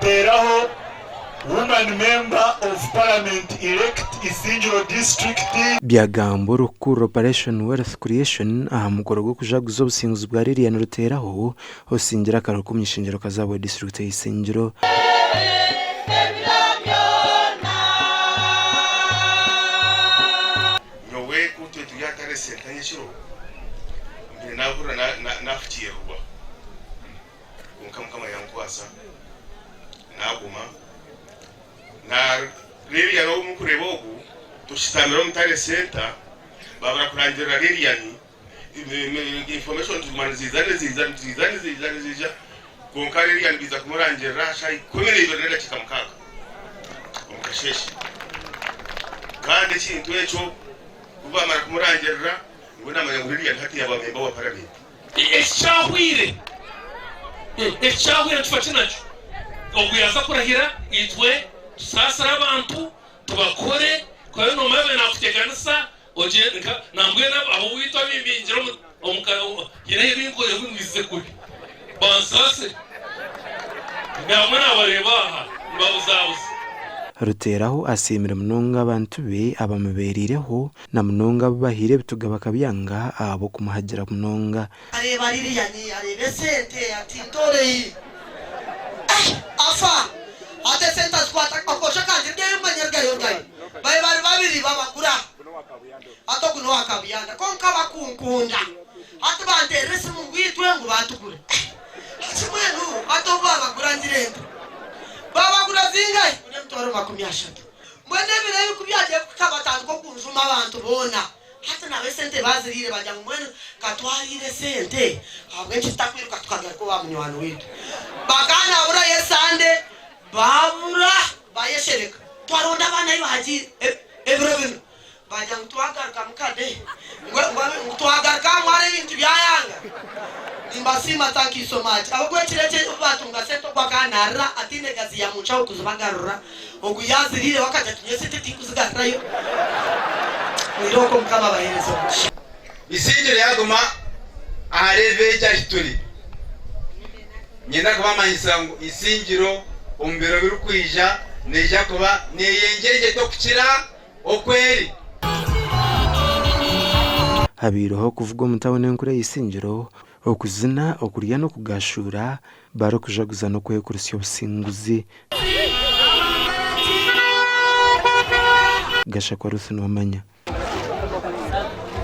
Ruteraho, Woman Member of Parliament Elect Isingiro District. Byagambwa orikukurira Operation Wealth Creation aha mukoro gw'okujaguza obusinguzi bwa Lilian Ruteraho osingire akaruru k'omuny'ishengyero kazaabwa disiturikiti ya Isingiro. Nyowe ku turi turi aha Tare Centre nyekiro, mpire nahurira nafukiirirwa, kwonka Mukama yankwasa naguma. Na Lilian ou murikureeba ogu, tushutami omu Tare Centre, baabura kurangirira Lilian, information ziguma niziiza niziiza niziiza niziiza niziija, kwonka Lilian baija kumurangirira aha shaaha 12:06 omu kasheeshe. Kandi ekintu ekyo ku baamara kumurangirira, nyowe naamanya ngu Lilian hati yaaba memba wa paramenti. Eki kyahweire, eki kyahweire nitufa ki nakyo? Ogu yaaza kurahira itwe tusaasire abantu tubakore, ku oraabe noomanya yaaba naakuteganisa ogyende nka nambwenu ab'owaitu abimbingire omu omu ka haine ebi ngwizize kubi bansaasire. Nabamwe naabareeba aha nibabuzabuza. Ruteraho asiimire munonga abantu be abamubeereireho Na munonga abu bahaire ebituga bakabyanga ahabw'okumuhagira munonga. Areeba Lilian, areeba esente ati ntoorei. Eh! Afa! Ati esente azikwata akoojo kangye rugyeyo manya rugayo rugayo. Babe bari babiri babagura. Ati ogu n'owa Kabuyanda kwonka bakunkunda. Hati banteerera esimu ngu itwe ngu batugure. Eh! Hati mbwenu hati obu babagura ngire nta? Babagura zingahi? Ngu n'emitwaro 30. Mbwenu ebiro ebi ku byagiire kuhika batandika okunjuma abantu boona. Hati nabo esente baaziriire bagira ngu mbwenu ka twariire esente ahabw'enki tutakwiruka tukagaruka owa munywani waitu. Bakaanaburayo esande baabura bayeshereka. Twaronda abaana ahi baagiire ebiro binu bagira ngu twagaruka mukade ngu twagaruka aha mwaro ebintu byayanga. Nimbasiima thank you so much. Ahabw'okuba ekiro eki obu baatunga sente ogwo akaba naarira ataine gaziya mu nshaho kuzibagarurira. Ogu yaaziriire we akagira ati nyowe esente tinkuzigarurayo. Mwirooko Mukama abaheereze omugisha. Isingiro yaguma aha level egi ahi turi. Niinyenda kubamanyisa ngu Isingiro omu biro birikwija neija kuba neeyengyengyeta okukira oku eri. Habaireho okuvuga omu tauni enkuru eya Isingiro, okuzina, okurya n'okugashuura barikujaguza n'okwekurutsya obusinguzi. Gashakwa Ruth Nomanya.